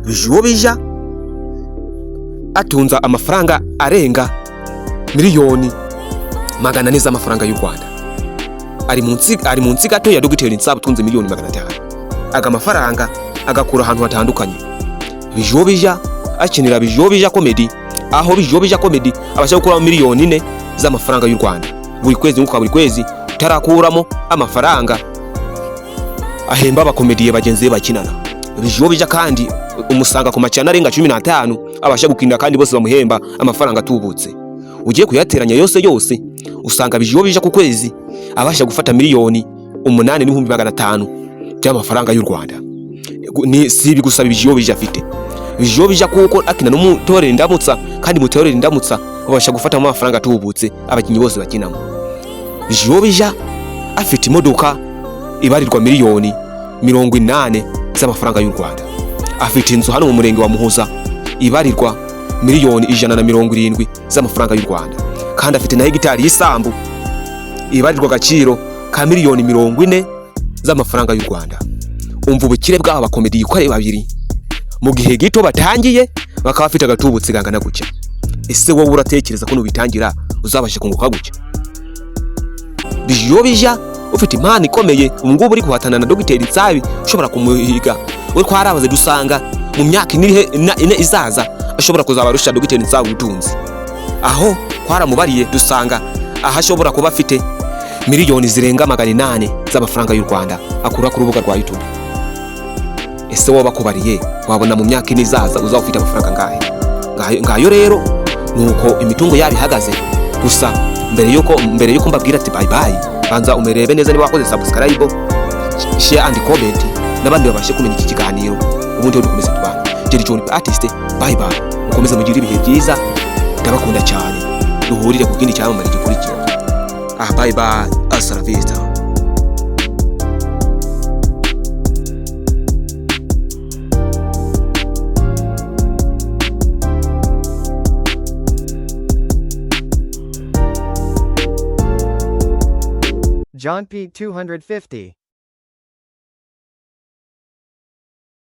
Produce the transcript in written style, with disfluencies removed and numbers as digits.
Bijiyobija atunza amafaranga arenga miliyoni 400 z'amafaranga y'u Rwanda. Ari munsi gato ya Dogiteri Nsabi utunze miliyoni 500. Aga mafaranga agakura ahantu hatandukanye. Bijiyobija akinira Bijiyobija Comedy, aho Bijiyobija Comedy abasha gukuramo miliyoni 4 z'amafaranga y'u Rwanda buri kwezi, nkuko buri kwezi utarakuramo amafaranga ahemba abakomediye bagenzi be bakinana. Bijiyobija kandi umusanga ku macana arenga 15 abasha gukinira, kandi bose bamuhemba amafaranga atubutse. Ugiye kuyateranya yose yose, usanga Bijiyobija ku kwezi abasha gufata 8,500,000 by'amafaranga y'u Rwanda. Ni si ibi gusa Bijiyobija afite. Bijiyobija kuko akina no mutorera Indamutsa, kandi mutorera Indamutsa babasha gufatamo amafaranga atubutse abakinnyi bose bakinamo. Bijiyobija afite imodoka ibarirwa miliyoni 80 z'amafaranga y'u Rwanda. Afite inzu hano mu murenge wa Muhoza ibarirwa miliyoni 170 z'amafaranga y'u Rwanda, kandi afite na hegitari y'isambu ibarirwa agaciro ka miliyoni 40 z'amafaranga y'u Rwanda. Umva ubukire bw'aba bakomediye uko ari babiri, mu gihe gito batangiye bakaba bafite agatubutse gangana gutya. Ese wowe uratekereza ko nubitangira uzabasha kunguka gutya? Bijiyobija ufite impano ikomeye, ubu ngubu uri guhatana na Dogiteri Nsabi, ushobora kumuhiga. We twarabaze dusanga mu myaka 4 izaza ashobora kuzaba arusha Dogiteri Nsabi ubutunzi, aho twaramubariye dusanga aho ashobora kuba afite miliyoni zirenga 800 z'amafaranga y'u Rwanda akura ku rubuga rwa YouTube. Ese wowe bakubariye wabona mu myaka 4 izaza uzaba ufite amafaranga ngahe? Ngayo rero nuko imitungo yabo ihagaze. Gusa mbere yuko mbabwira ati bye bye, banza umerebe neza niba wakoze subscribe, share and comment, n'abandi babashe kumenya iki kiganiro, ubundi dukomeze tubana. Jerry John Artist, bye bye, mukomeze mugire ibihe byiza, ndabakunda cyane, duhurire ku kindi cyamamare gikurikira. Ah, bye bye, hasta la vista. John P 250.